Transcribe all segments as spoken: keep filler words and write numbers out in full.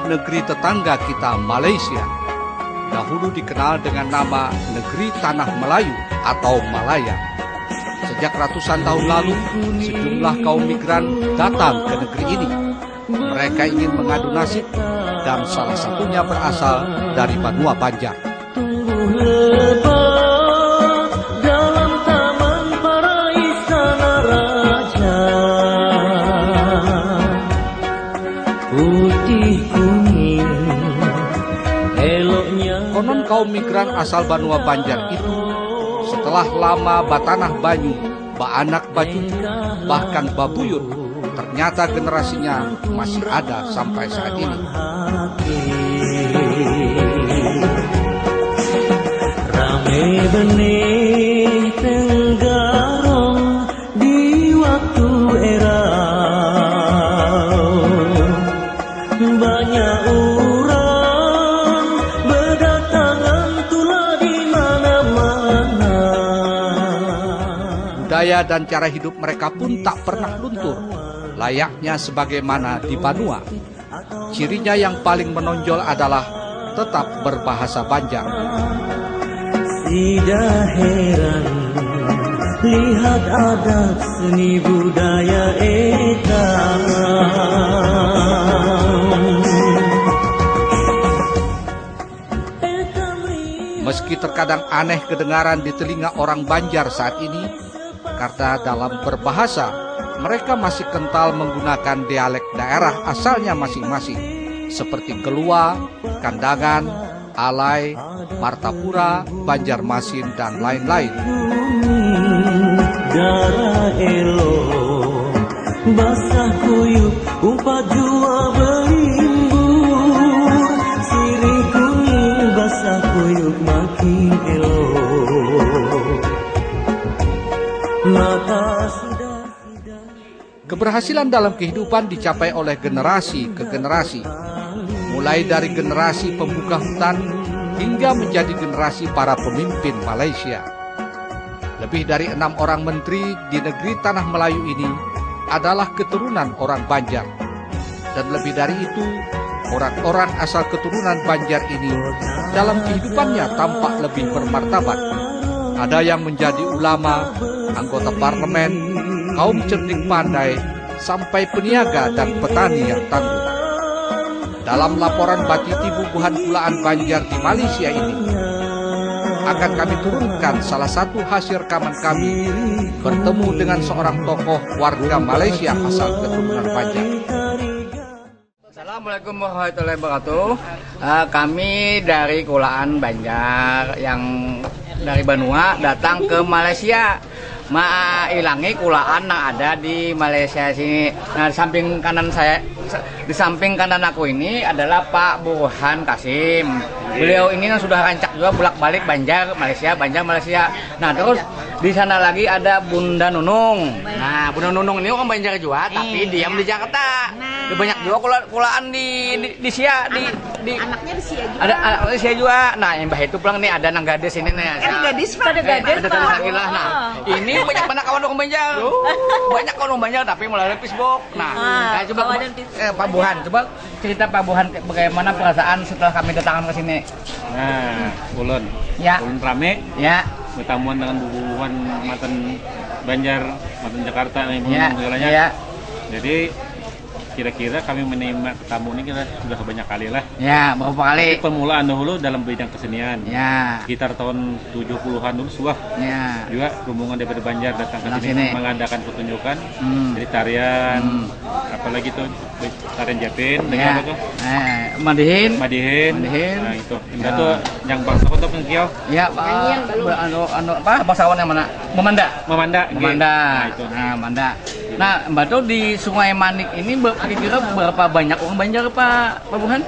Negeri tetangga kita, Malaysia, dahulu dikenal dengan nama Negeri Tanah Melayu atau Malaya. Sejak ratusan tahun lalu, sejumlah kaum migran datang ke negeri ini. Mereka ingin mengadu nasib dan salah satunya berasal dari Banua Banjar. Tumbuh lebat dalam taman para istana raja. Putih kuning eloknya. Konon kaum migran asal Banua Banjar itu setelah lama batanah banyu, baanak bacucu, bahkan babuyut, ternyata generasinya masih ada sampai saat ini. Rame benih tenggarong di waktu erau. Banyak orang berdatangan tulah di mana-mana. Budaya dan cara hidup mereka pun tak pernah luntur, layaknya sebagaimana di Banua. Cirinya yang paling menonjol adalah tetap berbahasa Banjar. Sida heran lihat adat seni budaya etam. Meski terkadang aneh kedengaran di telinga orang Banjar saat ini, karena dalam berbahasa, mereka masih kental menggunakan dialek daerah asalnya masing-masing, seperti Kelua, Kandangan, Alai, Martapura, Banjarmasin, dan lain-lain. Darah elo, basah kuyup, umpat jua belimbur. Sirih kuning, basah kuyup, makin elo. Mata sudah. Keberhasilan dalam kehidupan dicapai oleh generasi ke generasi, mulai dari generasi pembuka hutan hingga menjadi generasi para pemimpin Malaysia. Lebih dari enam orang menteri di negeri Tanah Melayu ini adalah keturunan orang Banjar. Dan lebih dari itu, orang-orang asal keturunan Banjar ini dalam kehidupannya tampak lebih bermartabat. Ada yang menjadi ulama, anggota parlemen, kaum cerdik pandai, sampai peniaga dan petani yang tangguh. Dalam laporan Batiti Bubuhan Kulaan Banjar di Malaysia ini, akan kami turunkan salah satu hasil rekaman kami bertemu dengan seorang tokoh warga Malaysia asal keturunan Banjar. Assalamualaikum warahmatullahi wabarakatuh. Eh, kami dari Kulaan Banjar yang dari Banua datang ke Malaysia, mailangi kulaan yang ada di Malaysia sini. Nah, di samping kanan saya, di samping kanan aku ini adalah Pak Burhan Kasim. Beliau ini kan sudah rancak juga bolak-balik Banjar Malaysia, Banjar Malaysia. Nah, terus di sana lagi ada Bunda Nunung. Nah, Bunda Nunung ini orang Banjar juga, tapi diam di Jakarta. Nah. Banyak juga kula-, kulaan di, di, di sia, di, di anaknya di sia juga. Ada anak di sia juga. Nah, imbah itu pulang nih ada nang gadis ini nih. Ada gadis, Pak. Ada gadis, ada Pak. Lagi lah. Nah, ini banyak mana kawan orang Banjar. Banyak kawan orang Banjar tapi melalui Facebook. Nah, nah, coba, eh, Pak Buhan, coba cerita Pak Buhan, bagaimana perasaan setelah kami datang ke sini? Nah, ulun. Ya. Ulun rame. Ya. Bertamuan dengan bubuhan matan Banjar, matan Jakarta, nih, ya, segalanya. Ya. Jadi, kira-kira kami menerima tamu ini kira sudah banyak kali lah. Ya, berapa kali? Tapi permulaan dahulu dalam bidang kesenian. Ya. Sekitar tahun tujuh puluhan dulu suah. Ya. Juga rombongan daripada Banjar datang ke sini mengadakan pertunjukan. Hmm. Jadi tarian, hmm, apalagi tuh tarian Japin, lagi apa tuh? Eh, Madihin. Madihin. Madihin. Nah, itu. Indah tuh yang bangsa kota Pengkiau. Ya, Pak. Anu, anu, apa, bangsawan yang mana? Memanda. Memanda, nggih. Memanda. Nah, itu. Nah, Mbak tuh di Sungai Manik ini ber-, kira-kira berapa banyak orang Banjar, Pak, Pak Buhan?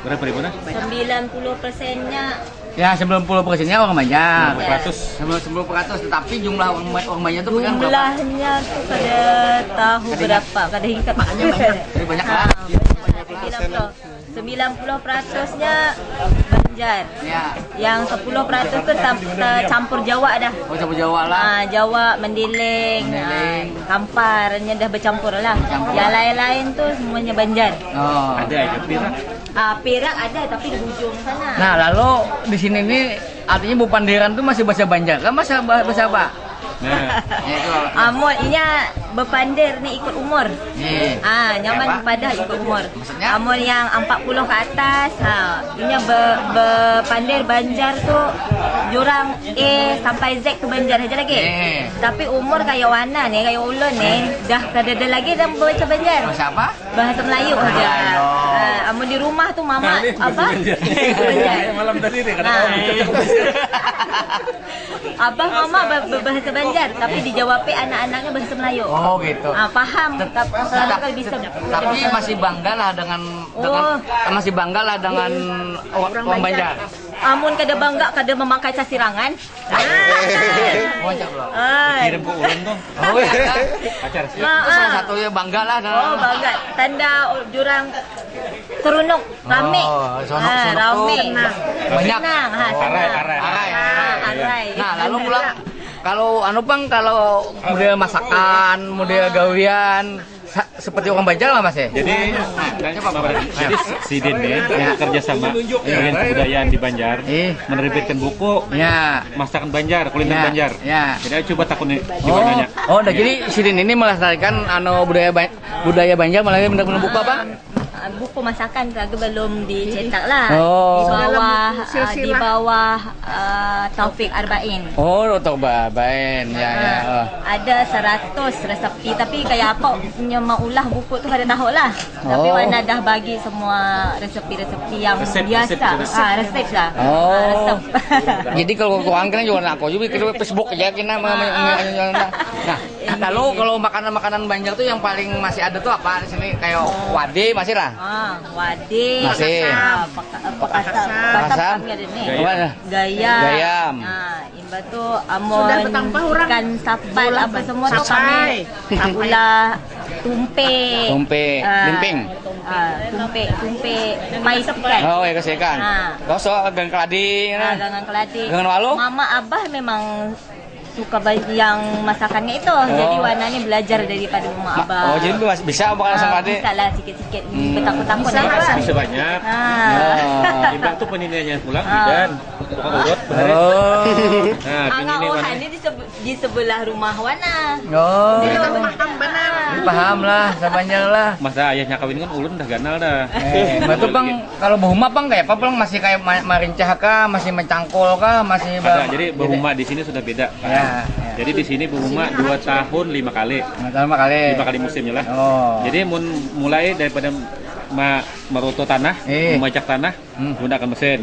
Berapa ribu, nah? Sembilan puluh persennya. Ya, sembilan puluh persennya orang Banjar. Sembilan puluh peratus. Sembilan puluh peratus, tetapi jumlah orang, orang Banjar tuh pegang berapa? Jumlahnya tuh kada tahu berapa, kada ingat. Makanya banyak. Jadi banyak lah. Sembilan puluh peratusnya Banjar. Ya. Yang sepuluh peratus tu tam- te- campur Jawa dah. Oh, campur Jawa lah. Ah, Jawa, Mendiling, Mendiling. Ah, Kampar, nya dah bercampur lah. Bercampur. Yang lain-lain tu semuanya Banjar. Oh. Ada aja Pirak. Ah, Pirak ada tapi di hujung sana. Nah, lalu di sini ni artinya bepandiran tu masih bahasa Banjar kan? Masa bahasa apa? Nah. Ya, itu. Amun inya bepandir ni ikut umur. Nih. Ah, nyaman. Apa? Padah ikut umur. Maksudnya? Amun yang empat puluh ke atas, ha, inya be, bepandir Banjar tu jurang A sampai Z tu Banjar aja lagi. Nih. Tapi umur kayak Wana nih, kayak ulun nih, dah kadada lagi dah baca Banjar. Bahasa apa? Bahasa Melayu aja. Melayu. Ah, amun di rumah tu mama apa? Bahasa Banjar. Malam tadi nih, kada tahu. Abah mama berbahasa Banjar, tapi dijawabi anak-anaknya bahasa Melayu. Oh, gitu. Ah, paham. Tapi bisa. Tapi masih bangga lah dengan, dengan, oh, masih bangga lah dengan orang Banjar. Amun kada bangga, kada memakai sasirangan. Kirim ke ulun tuh. Oh, iya. Pacar sih. Itu salah satunya bangga lah. Oh, bangga. Tanda jurang Terunuk, rame. Oh, sonok, ah, sonok rame. Tuh banyak. Senang, ha, oh, senang. Arai, arai. Arai. Ah, arai. Nah, lalu pulang kalau anu pang, kalau model masakan, model gawian, sa- seperti orang Banjar lah, Mas, ya? Jadi, nah, coba, Mas. Jadi sidin nih, ya, kerja sama dengan kebudayaan di Banjar, eh, menerbitkan buku, ya, masakan Banjar, kuliner, ya, Banjar. Ya. Jadi coba takuni, coba nanya. Oh, dah, ya. Jadi sidin ini melestarikan anu budaya Ba- budaya Banjar melalui menerbitkan buku apa? Ah, buku masakan lagi belum dicetak lah. Oh. Di bawah, ah, di bawah, ah, Taufik Arbain. Oh, Taufik Arbain, ya, ya. Ah, oh. Ada seratus resepi, tapi kayak apa punya maulah buku tu kada tahu lah. Tapi, oh, Wana dah bagi semua resepi-resepi yang biasa. Resep, resep, resep. Ah, resep lah. Oh. Ah, resep. Jadi kalau kurang kena juga, nah, aku juga bikin Facebook aja kena. Ah, ah. Nah, lalu kalau makanan-makanan Banjar tuh yang paling masih ada tuh apa di sini? Kayak wade masih lah? Ah, wade. Masih. Ah, peka- pekasam. Pekasam. Pekasam kan ada nih. Gayam. Apa? Gayam. Gayam. Nah, imbah tuh amun ikan sapat apa semua tuh kami, gula, tumpe. Tumpe, ah, limping. Ah, tumpe, tumpe, pais ikan. Oh, ya, kasih ikan. Ah. Gosok, gang keladi, ah, gangan keladi. Gangan walu. Mama abah memang suka ba- yang masakannya itu. Oh. Jadi Wana nih belajar daripada mama abah. Oh, jadi bisa, bisa makan asam padi? Ah, bisa lah, sikit-sikit. Hmm. Betakut-takut aja lah. Bisa banyak. Ah. Oh. Imbah tuh peninanya pulang, ah, bidan. Tukang urut, bener ya? Oh. Nah, angau ini Wana. Di, sebe- di sebelah rumah Wana. Oh. Di sebelah rumah. Paham lah, sabanjar lah. Masa ayahnya kawin kan ulun dah ganal dah. Eh, batu pang, kalau bahuma pang kayak apa pang, masih kayak ma- marincah kah, masih mencangkul kah, masih ada, ba- jadi bahuma di sini sudah beda. Ya, ya. Jadi di sini bahuma dua tahun lima kali. Dua tahun lima kali. Lima kali musimnya lah. Oh. Jadi mun mulai daripada ma- meroto tanah, eh, memajak tanah, hmm, gunakan mesin.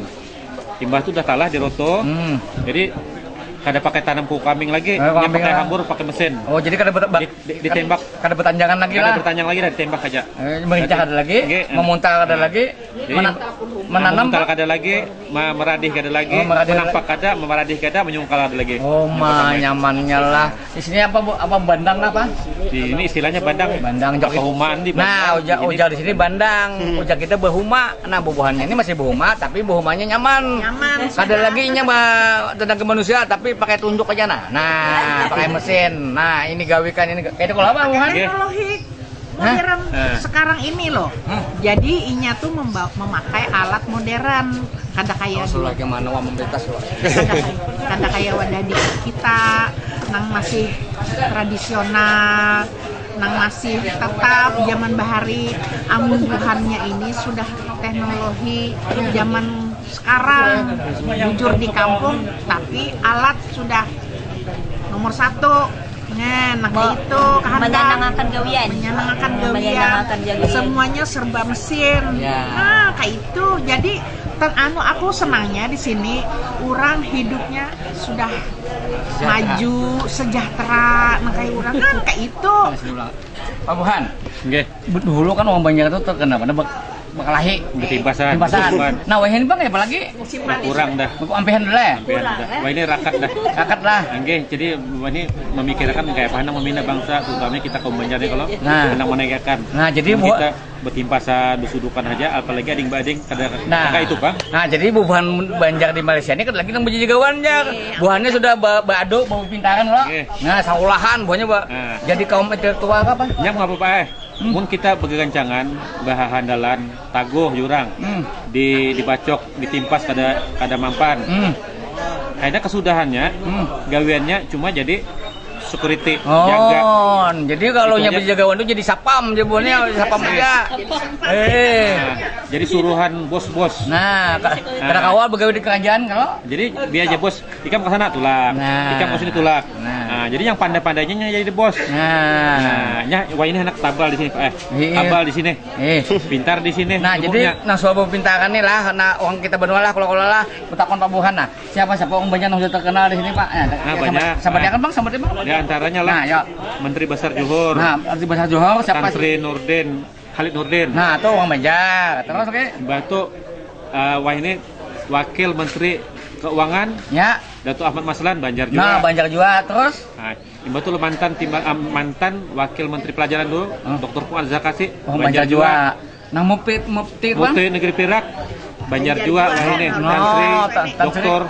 Imbah tu dah talah di roto. Hmm. Jadi kada pakai tanam kuku kambing lagi, eh, hanya pakai hambur, pakai mesin. Oh, jadi kada ber- di, di, ditembak. Kada bertanjangan lagi lah. Kada bertanjang lagi, dah ditembak aja. Eh, merincah ada lagi, memuntal ada lagi, jadi, mena- menanam kada lagi, ma- meradih kada lagi, oh, meradih, menampak kada, meradih kada, menyungkal ada lagi. Oh, ma- nyamannya lah. Di sini apa, Bu? Apa bandang apa? Di ini istilahnya bandang. Bandang joki. Pahumaan di bandang. Nah, ujar, ujar di sini bandang. Hmm. Ujar kita bahuma. Nah, bubuhannya ini masih bahuma, tapi bahumanya nyaman. Nyaman. Kada lagi inya ba- tenaga manusia, tapi pakai tunjuk aja nah. Nah, pakai mesin. Nah, ini gawikan ini. Kayak kalau apa, buhan? Teknologi modern sekarang ini loh. Hah? Jadi inya tuh memba- memakai alat modern. Kada kayak, oh, dulu. Lagi mana wah membetas loh. Kada kayak, kada kayak wadah di kita nang masih tradisional, nang masih tetap zaman bahari. Amun buhannya ini sudah teknologi zaman sekarang, bujur di kampung, tapi alat sudah nomor satu. Nah, nah, kayak itu kehendak. Menyenangkan gawian. Menyenangkan gawian. Menyenangkan gawian. Semuanya serba mesin. Ya. Nah, kayak itu. Jadi, tan- anu, aku senangnya di sini orang hidupnya sudah maju, sejahtera. Nah, kayak orang kan kayak itu. Pak Buhan. Nggih. Dulu kan orang Banjar itu terkenal pada bak- Makalahi. Betimpasan. Timpasan. Nah, wahini bang, apa lagi? Udah kurang dah. Aku ampihan dulu ya. Ampihan dah. Wah, ini rakat dah. Rakat lah. Oke, jadi wah ini memikirkan kayak apa nang membina bangsa, terutama kita kaum Banjar nih kalau nah, menang menegakkan. Nah, jadi buat kita betimpasan, besudukan aja, apalagi ading bading kada nah, itu bang. Nah, jadi bubuhan Banjar di Malaysia ini kan lagi nang menjadi gawan jar. Buhannya sudah ba- baado, bau pintaran loh. Nah, saulahan buhannya ba- nah, jadi kaum intelektual apa? Nyam nggak apa-apa eh. Hmm. Mun kita begegancangan, bahahandalan, taguh jurang, hmm, di dibacok, ditimpas kada kada mampan. Hmm. Akhirnya kesudahannya, hmm, gawiannya cuma jadi security, oh, jaga. Jadi kalau itu nyampe aja. Jagawan tuh jadi sapam, jawabannya sapam aja. Eh. Nah, jadi suruhan bos-bos. Nah, ka- nah, kada kawa begawe di kerajaan kalau. Jadi biar aja bos, ikam ke sana tulak, nah, ikam ke sini tulak. Nah. Nah, jadi yang pandai-pandainya yang jadi bos. Nah. Nah, nya wah ini anak tabal di sini, Pak. Eh, iya, tabal di sini. Eh. Pintar di sini. Nah, jadi nah suatu pintaran nih lah, nah orang kita benua lah, kalau kalau lah, betakon Pak Burhan nah. Siapa siapa orang banyak yang sudah terkenal di sini Pak? Ya, nah, ya, banyak. Sama dia kan Bang, sama dia Bang. Di antaranya lah nah, ya. Menteri Besar Johor. Nah, Menteri Besar Johor siapa? Tantri Nurdin, Khalid Nurdin. Nah, itu orang Banjar. Terus oke. Mbah tu uh, wah ini Wakil Menteri Keuangan. Ya. Datuk Ahmad Maslan Banjar juga. Nah, Banjar juga terus. Nah, imbah tu mantan timba, um, mantan Wakil Menteri Pelajaran dulu, hmm, Doktor Fuad Zakasi, oh, Banjar juga. Nang Mufti, Mufti, Mufti Negeri Pirak, Banjar juga lah ini. Oh, Tan Sri, Tan Sri. Doktor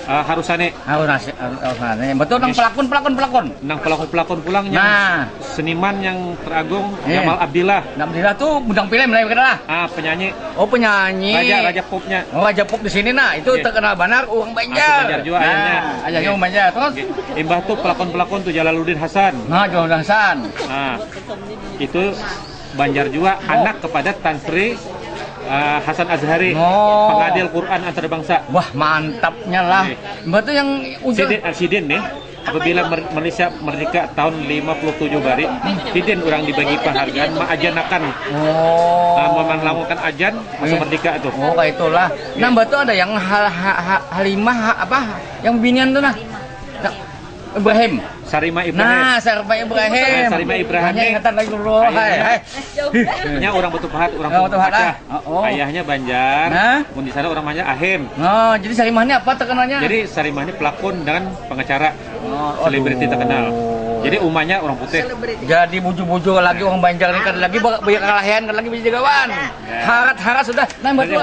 uh, Harusani. Harusani, Harusani. Betul nang pelakon, pelakon, pelakon. Nang pelakon, pelakon pulang nah, seniman yang teragung, iya. Jamal Abdillah. Abdillah tuh bintang film lah kira lah. Ah, penyanyi. Oh, penyanyi. Raja, raja popnya. Oh, raja pop di sini nah, itu terkenal benar uang Banjar. Nah, Banjar juga nah, ayahnya. Ayahnya uang Banjar. Terus imbah tuh pelakon-pelakon tuh Jalaluddin Hasan. Nah, Jalaluddin Hasan. Nah, itu Banjar juga oh, anak kepada Tan Sri uh, Hasan Azhari, oh, pengadil Quran antarabangsa. Wah, mantapnya lah. Iya. Mbak tuh yang udah sidin, uh, sidin nih. Apabila Malaysia merdeka tahun lima puluh tujuh bari, sidin orang dibagi penghargaan maajanakan. Oh. Uh, memelangkan ajan masa merdeka itu. Oh, kayak itulah. Iya. Nah, Mbak tuh ada yang hal, ha, ha, Halimah ha, apa? Yang binian tuh nah. Ibrahim. Sarima Ibrahim. Nah, Sarima Ibrahim. Nah, Sarima Ibrahim. Hanya ingatan lagi dulu. Hai, hai. Nya orang Batu Pahat, orang Batu Pahat lah. Oh, oh. Ayahnya Banjar. Nah? Mun di sana orang Banjar Ahim. Oh, jadi Sarimah ini apa terkenalnya? Jadi Sarimah ini pelakon dan pengacara. Oh, selebriti terkenal. Jadi umanya orang putih. Jadi buju-buju lagi orang Banjar ini kan lagi banyak kalahian kan lagi bisa jagawan. Ya. Harat-harat sudah. Nah, betul.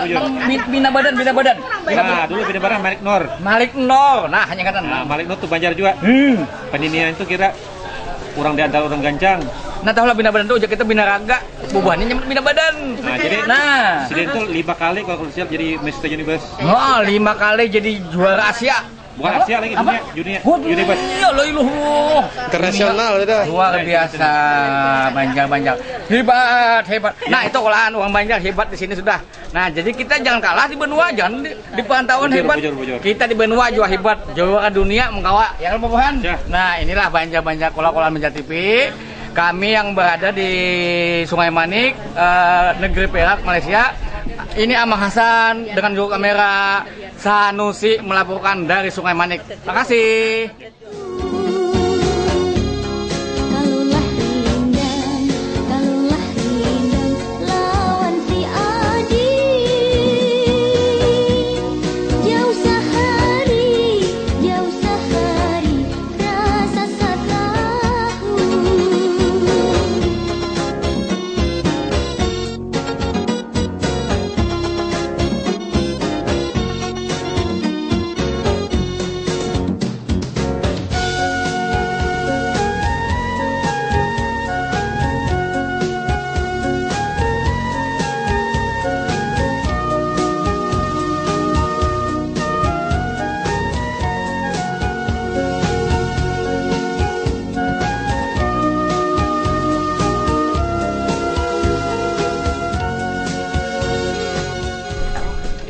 Bina badan, bina badan. Nah, dulu bina badan Malik Nur. Malik Nur. Nah, hanya kata nah, Malik Nur tuh Banjar juga. Hmm. Peninian itu kira kurang di antara orang gancang. Nah, tahu lah bina badan tuh kita bina raga. Bubuhannya nyambat bina badan. Nah, jadi nah, sini tuh lima kali kalau siap jadi Mister Universe. Oh, lima kali jadi juara Asia. Bukan Asia lagi, dunia, dunia. Waduh, universe. Iya, loh, loh. Internasional itu. Luar biasa, Banjar, Banjar. Hebat, hebat. Nah, itu kolahan uang Banjar hebat di sini sudah. Nah, jadi kita jangan kalah di benua, jangan di, di pantauan bujur, hebat. Bujur, bujur. Kita di benua juga hebat. Juara dunia mengkawa. Ya kan, Pak Buhan? Ya. Nah, inilah Banjar-Banjar kola-kola Banjar T V. Kami yang berada di Sungai Manik, eh, negeri Perak, Malaysia. Ini Amang Hasan dengan juru kamera Sanusi melaporkan dari Sungai Manik. Makasih. Kalulah rindang, kalulah rindang lawan si Adi. Jauh sahari, jauh sahari, rasa satahu.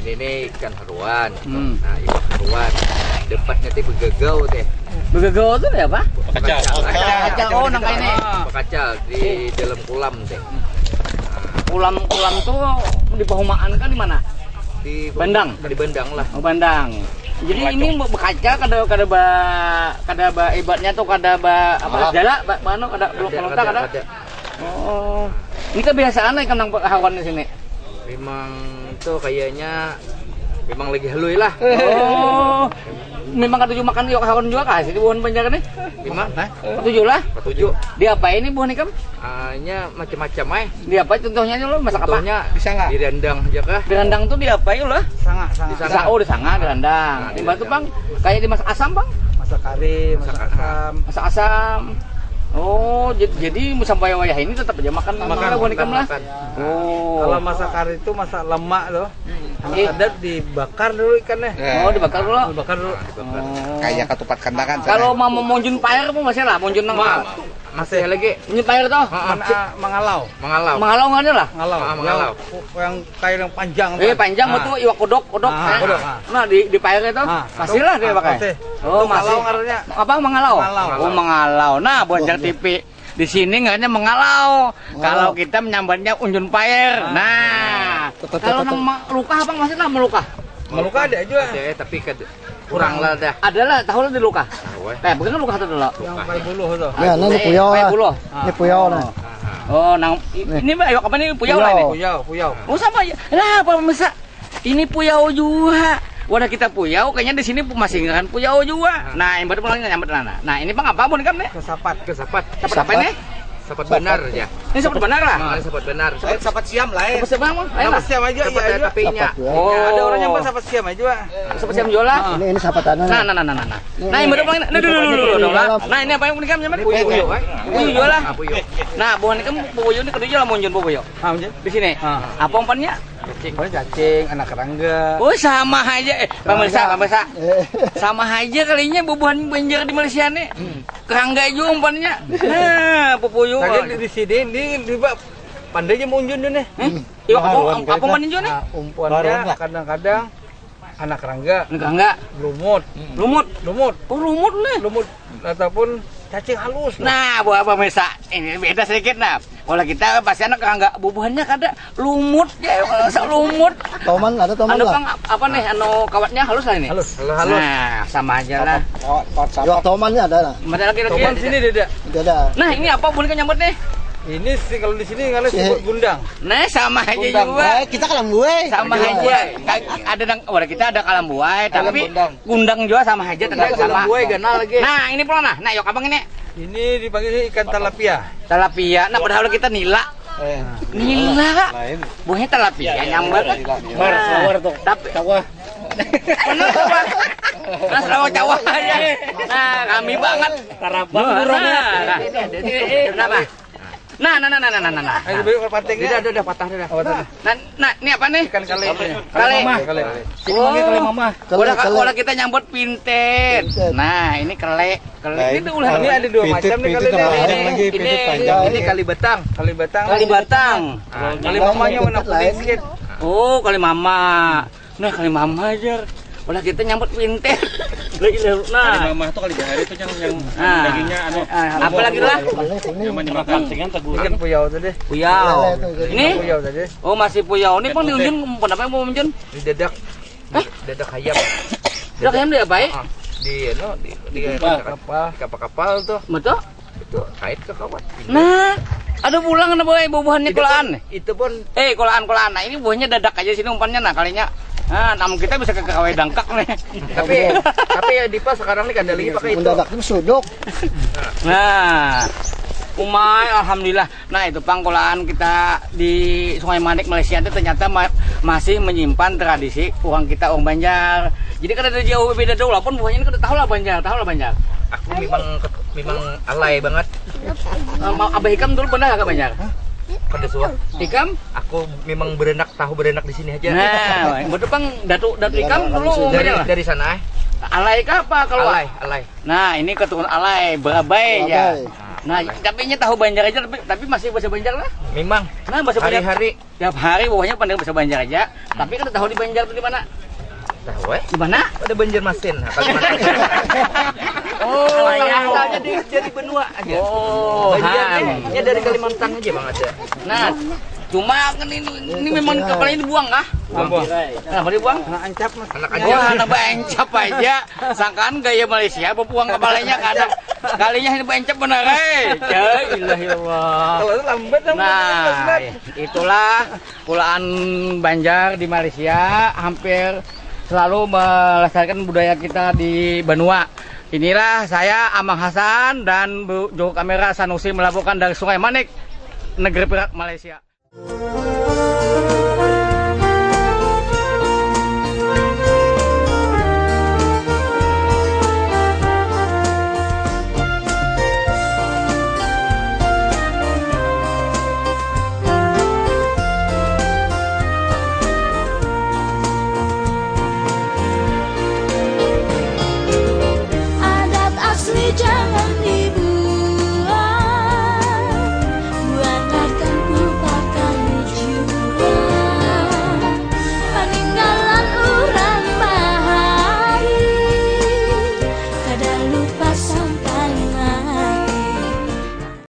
Ini nih ikan haruan. Hmm. Nah, ikan haruan. Depannya teh begegau teh. Begegau tuh ya apa? Kacau. Kacau. Kacau. Oh, nang kayak ini. Kacau di dalam kolam teh. Kolam-kolam tuh di Pahumaan kan di mana? Di Bandang. Di Bandang lah. Oh, Bandang. Jadi ini mau berkaca kada kada ba kada ba ibatnya tuh kada ba apa jala ba anu kada belum kada. Oh. Ini kebiasaan lah ikan nang hawan di sini. Memang itu kayaknya memang lagi halui lah. Oh, memang katuju makan iwak haun jua kah sini buhan Banjar nih? Memang. Hah? Katuju lah. Katuju. Diapai ini buhan ikam? Ah, nya macam-macam ai. Diapai contohnya nih lo, masak apa? Contohnya disanga. Dirandang aja kah? Dirandang tuh diapai lo? Sanga, sanga. Disanga. Oh, disanga dirandang. Nah, imbah tuh, Bang, kayak dimasak asam, Bang? Masak kari, masak asam. Masak asam. Oh, jad- jadi sampai wayah ini tetap aja makan, makan buhan ikam lah. Makan. Oh. Kalau masak kari itu masak lemak loh. Anak adat dibakar dulu ikannya. Oh, dibakar dulu. Dibakar dulu. Oh. Kayak ketupat kandangan. Kalau mau monjun pair pun masih lah, monjun nang masih lagi. Ini pair tuh. Mana, ah, mangalau. Mangalau. Mangalau nggak ada lah. Mangalau. Ah, mangalau. Yang, yang kayak yang panjang. Eh, panjang betul, iwak kodok, kodok. Ah, kodok, ah. Nah, di di pairnya tuh. Ah. Masih lah dia pakai. Masih. Oh, masih. Kalau ngarannya apa, mangalau? Mangalau. Oh, mangalau. Nah, buat Jar T V. Di sini ngarannya mengalau. Mengalau. Kalau kita menyambatnya unjun pair. Ah. Nah, kalau nang ma- lukah apa maksudnya melukah? Melukah ada juga. Ada, tapi kad- kurang lah dah. Ada lah, tahu lah di lukah. Tahu, eh. Kayak bukan lukah tuh dulu. Yang paling buluh tuh. Ya, nanti puyau lah. Puyau. Ini puyau lah. Oh, nang i- ini Mbak, apa nih puyau lah ini? Puyau, puyau. Oh, sama ya. Lah, apa masa ini puyau juga. Wadah kita puyau, kayaknya di sini pu- masih ngaran puyau juga. Nah, yang baru pulang nyambat nah. Nah, ini pang apa bun kan nih? Kesapat. Kesapat. Sapat apa ini? Sapat benar ya. Ini sapat benar lah. Nah, sapat benar. Sapat, sapat siam lah ya. Sapat siam apa? Sapat siam aja. Sapat ya, ada P-nya. Oh. Ada orang nyambat sapat siam aja, Pak. Sapat siam jual lah. Ini ini sapat anu. Nah, nah, nah, nah, nah. Nah, yang baru pulang ini. Nah, dulu, dulu, dulu, dulu, dulu. Nah, ini apa yang menikam nyambat? Puyau, puyau, eh. Puyau jual lah. Ah, puyau. Nah, buhan ini kan puyau ini kerja lah munjun puyau. Ah, munjun. Di sini. Ah. Apa umpannya? Cacing. Paling cacing, anak kerangga. Oh, sama aja. Eh, pemirsa, pemirsa. Eh. Sama aja kalinya bubuhan Banjar di Malaysia nih. Hmm. Kerangga juga umpannya. Nah, pupuyu. Lagi di, di sini ini di ba- pandai aja munjun tuh nih. Hmm? Iya, apa, apa umpannya juga nih? Nah, umpannya kadang-kadang anak kerangga. Anak kerangga. Lumut. Lumut. Lumut. Oh, lumut nih. Lumut ataupun cacing halus. Nah, buat apa misa? Ini beda sedikit nah. Kalau kita pasti anak kerangga bubuhannya kada lumut ya, masa lumut. Toman ada toman. Anu lah. Pang ap- apa nih anu kawatnya halus lah ini. Halus. Halus, halus. Nah, sama aja lah. Kawat, kawat sapak. Iwak toman ini ada lah. Mana lagi lagi? Toman sini ada. Ada. Nah, ini apa buhan nyambat nih? Ini sih kalau di sini ngalih siput gundang. Nah, sama aja juga. Eh, kita kalambuai. Sama aja. Kag- Ada nang, wala kita ada kalambuai, tapi gundang juga sama aja tetap sama. Kalambuai ganal lagi. Nah, ini pulang nah. Nah, yok abang ini. Ini dipanggil ikan talapia. Talapia. Nah, padahal kita nila. Eh. Nila. Lain. Buahnya talapia nyambat. Mar, sawar tuh. Tapi sawah. Bener sawah. Nah, sawah cawah aja. Nah, kami banget. Tarabang burungnya. Nah, nah, nah. Nah, nah, nah, nah, nah, nah, nah, nah. Ayo, beri pating. Tidak ada, udah patah dah. Nah, nah, ini apa nih? Ikan kale. Kale. Kale. Kale. Sini manggil kale mama. Kale, kale. Kalau kita nyambut pintet. Pintet. Nah, ini kale. Kale. Nah, ini tuh ulah. Ini ada dua macam nih kale. Pintet, pintet, panjang lagi, pintet panjang. Ini kali batang. Kali batang. Kali batang. Nah, kali mamanya warna kuning sedikit. Oh, kali mama. Nah, kali mama aja. Ulah kita nyambut pintet. Nah. Kali mama tuh kali bahari tuh yang yang dagingnya anu. Ah, apa lagi lah? Nyaman dimakan. Ikan puyau tadi. Puyau. Ini? Puyau tadi. Oh, masih puyau. Ini pang diunjun, apa yang mau unjun? Di dadak. Hah? Dadak hayam. Dadak hayam dia baik. Ah, di anu di di kapal. Kapal-kapal tuh. Betul? Itu kait ke kawat. Nah, ada pulang na boy bubuhannya kolaan. Itu pun eh kolaan kolaan. Nah, ini buahnya dadak aja sini umpannya nah kalinya. Nah, namun kita bisa ke kawai dangkak nih. Tapi tapi ya Dipa sekarang nih kada lagi pakai itu. Mendadak itu suduk. Nah, umai alhamdulillah. Nah, itu pang kolaan kita di Sungai Manik Malaysia itu ternyata ma- masih menyimpan tradisi orang kita orang Banjar. Jadi kada ada jauh beda jauh walaupun buahnya ini kada tahu lah Banjar, tahu lah Banjar. Aku memang memang alay banget. Eh, mau abah ikam dulu pernah ke Banjar? Kada suah. Ikam? Aku memang berenak tahu berenak di sini aja. Nah, betul pang datu datu ikam dulu dari, dari sana eh. Alay kah apa kalau alay, alay. Nah, ini keturunan alay, berabai ya. Nah, tapi ini tahu Banjar aja tapi, tapi masih bahasa Banjar lah. Memang. Nah, bahasa Banjar. Hari-hari. Tiap hari pokoknya pandai bahasa Banjar aja. Tapi kan tahu di Banjar tuh di mana? Tahu eh? Di mana? Ada Banjarmasin. Nah, Kalimantan. Oh, asalnya di, jadi benua aja. Oh, Banjarnya dari Kalimantan aja bang ada. Nah, Cuma kan ini, ini memang kapalnya dibuang kah? Buang. Kenapa dibuang? Anak aja. Wah, anak baencap aja. Sangkaan gaya Malaysia babuang kapalnya kada. Kalinya ini baencap benar eh. Ya ilah ya Allah. Kalau itu lambat dong. Nah, itulah kulaan Banjar di Malaysia hampir selalu melestarikan budaya kita di Banua. Inilah saya Amang Hasan dan Bu juru kamera Sanusi melaporkan dari Sungai Manik, negeri Perak, Malaysia.